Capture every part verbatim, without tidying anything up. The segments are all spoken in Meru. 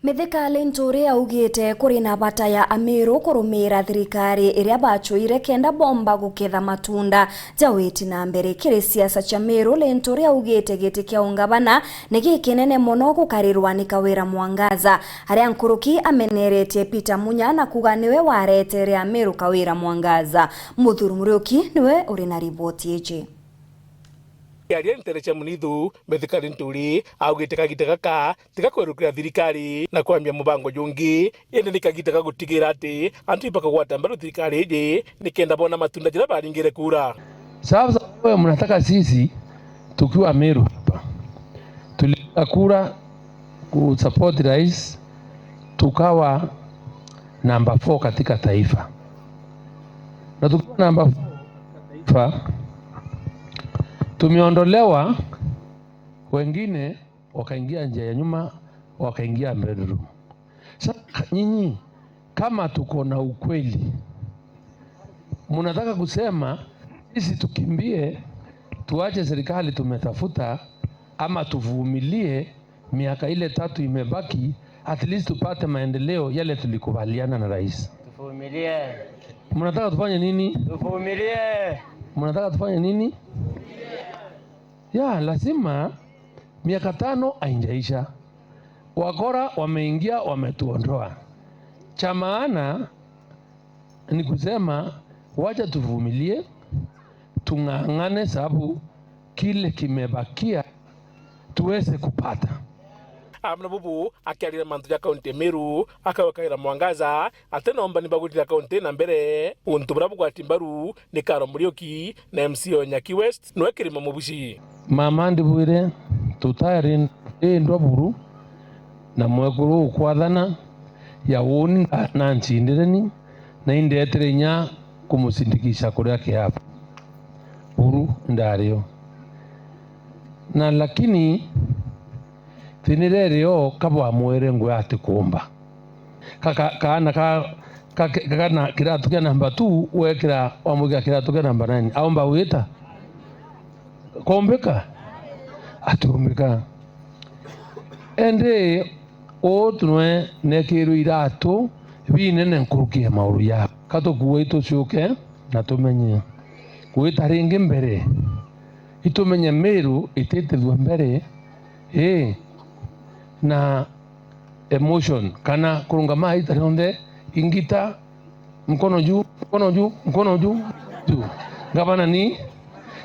Mithika Linturi augite kuri na bata ya Amiru kurumiira thirikari iria bacwire kenda bomba guketha matunda ja witi na mbere. Kiri siasa cia Miru, Linturi augite giti kia ungavana ni gikinene mono gukarirwa ni Kawira Mwangaza, aria nkuruki ameneretie Peter Munya na kuga niwe waretere Amiru Kawira Mwangaza. Muthuri Muriuki niwe uri na riboti iji. Akiaria nteere cia Munithu, Mithika Linturi augite kagita gaka tiga kwerukira thirikari na kwambia mubango jungi, indi ni kagita ga gutigira ati antu ibakagwata mbaru thirikari iji nikenda bona matunda jaria baringire kura. Sasa wewe mnataka sisi tukiwa Meru hapa, tulipiga kura kusupport rais, tukawa namba four katika taifa, na tukiwa namba four katika taifa, tumeondolewa, wengine wakaingia njia ya nyuma, wakaingia bedroom. Sasa nyinyi, kama tuko na ukweli, mnataka kusema sisi tukimbie, tuache serikali tumetafuta, ama tuvumilie miaka ile tatu imebaki, at least tupate maendeleo yale tulikubaliana na rais? Tuvumilie. Mnataka tufanye nini? Tuvumilie. Mnataka tufanye nini? Ya, lazima, miaka tano haijaisha. Wakora wameingia, wametuondoa. Cha maana ni kusema, wacha tuvumilie, tung'ang'ane, sababu kile kimebakia tuweze kupata. Amwe na bubu akiarira mantu ja kaunti ya Meru, akauga Kawira Mwangaza ati na umbani bwa gwitithia kaunti na mbere, untu buria bugwati mbaru ni Karo Muriuki na M C A o Nyaki West, niwe Kirima Mubuci. Mama ndibwire, tutarindwa buru na mwekuru ukwathana ya uuni na ncindire ni, na indetire inya kumusindikisha kuria kiabu. Buru ndario. Na lakini thinire rio kabwa mwere ngwe ati kumba. Ka, ka, kaana ka, ka, ka, kana kiratu kia namba two, wekira, wamwikira kiratu kia namba nine. Aumba gwita? Kombika? Atumbika. Indi uu tunwe nekirwe iratu binene nkuruki ya mauru ya. Ka tukuue itucuke na tumenye. Gwita ringi mbere, itumenye Meru ititithua mbere, ii, na emotion, kana kurungama ita rionthe, ingita, mkono juu, mkono juu, mkono juu, juu. Ngavana ni?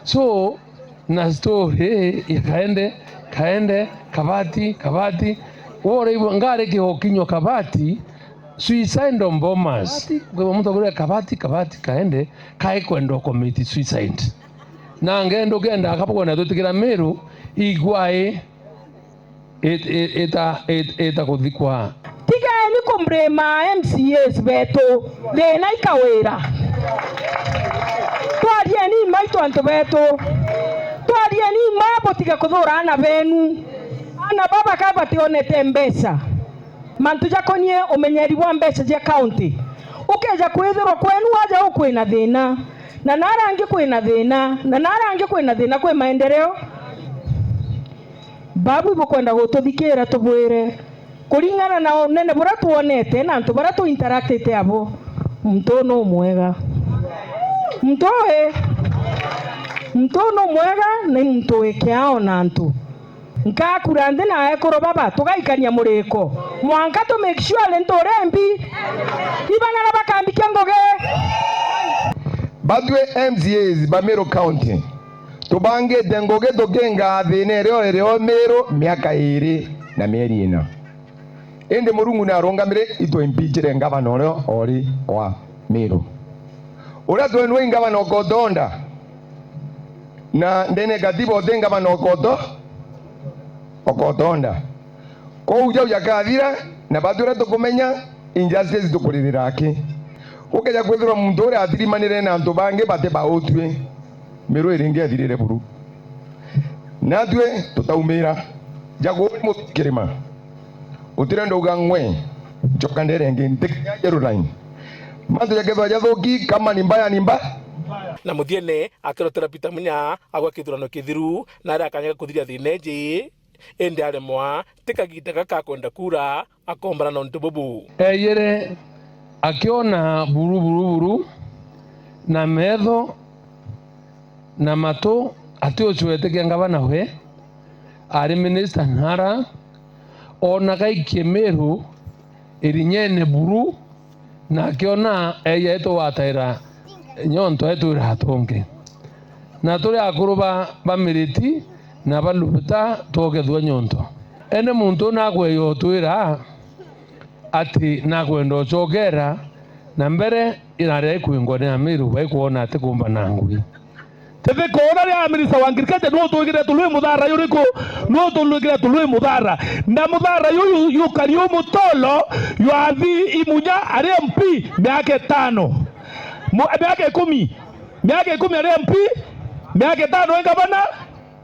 So, na story ya Kaende, Kaende, Kabati, Kabati. Wore ibo ngari kihokinywa Kabati, suicide bombers. Kabati, kwa mtu akore Kabati, Kabati, Kaende, kai kwenda commit suicide. Na ngendo kenda akabugwa na tutikira Meru, igwai. It-, it-, ita-, it-, ita kuthikwa. Tigeni kumrima M C As betu, thina i Kawira. Twarieni maitu antu betu. Twarieni ma butige kuthura ana benu. Ana baba ka bationete mbeca. Mantu jakonie umenyeri bwa mbeca cia county. Ukeja kwithirwa kwenu waja ukwina thina. Na narangi kwina thina. Na narangi kwina thina kwi maendeleo. Babu ibukwenda gututhikira tubwire, kuringana na unene buria twonete na antu baria tu interactite abo, muntu uu nu mwega. Muntu uu, muntu uu nu mwega, na i muntu wi kiao na antu. Nkakura nthi na ekuru baba, tugaikania muriko. Mwanka tu make sure ni ntu uria mbi. Ibang'ana bakambikia ngugi. Batwi M C As ba Meru County, tubangite ngugi tukingaa thina irio irio Meru miaka iiri na mieri ina. Indi Murungu ni arungamire, itwimpichire ngavana urio ori wa Meru. Uria twenwe i ngavana Okoth Onda, na ndene katiba uti ngavana Okoth, Okoth Onda. Kou jau jakathira, na batwi uria tukumenya injustice tukuririra aki. Gukeja kwithirwa muntu uria athirimanire na antu bangi bati bautwi, Meru iringi ethirire buru. Natwi tutaumira. Jaguri muthikirima. Utire ndauga ng'we, njoka ndere ingi, ntikinya Jerusalem. Mantu jakethwa jathuki, kama ni mbaya ni mba. Na muthiene, akirotera Peter Munya agwa kithurano kithiru, na aria akanyega kuthiria thina iji. indi aremwa ti kagita gaka akwenda kura akombana na untu bubu. Eyire akiona buru buru buru na metho na matu, ati ucwete kia ngavana we ari minista nara, ona gaikie Miru irinyene buru, na akiona eya itugwataira nyonto etwira atungi. Na turi akuru ba, ba Miriti na ba Lubita twogethua nyonto. Ene muntu nakweya utwira ati nakwenda ucokera na mbere iraria ikwingwa ni Amiru baikwona ati kumba na ngui. Tithikona ria minista wa agriculture nutwikire tului muthara yuriku? Nutwikire tului muthara. Na muthara yuyu yukari umutolo ywathi imunya ari M P miaka itano. Mu-, miaka ikumi. Miaka ikumi ari M P, miaka itano e ngavana,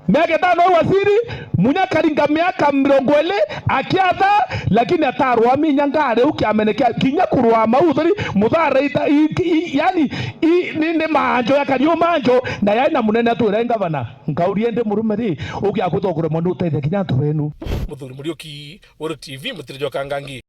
miaka itano e waziri, munya karinga miaka mirongo iri akiatha, lakini atarwa minya ngari u kiamene kia kinya kurwa mau thori muthara ita, i, i, yani i, ni, ni manjo ya kariu manjo, na yaina munene atwira e ngavana. Nkauria ndi murume ri, ugiakwita ukuremwa ni uteithia kinya antu benu. Muthuri Muriuki, Weru T V, Mutiri jwa Kangangi.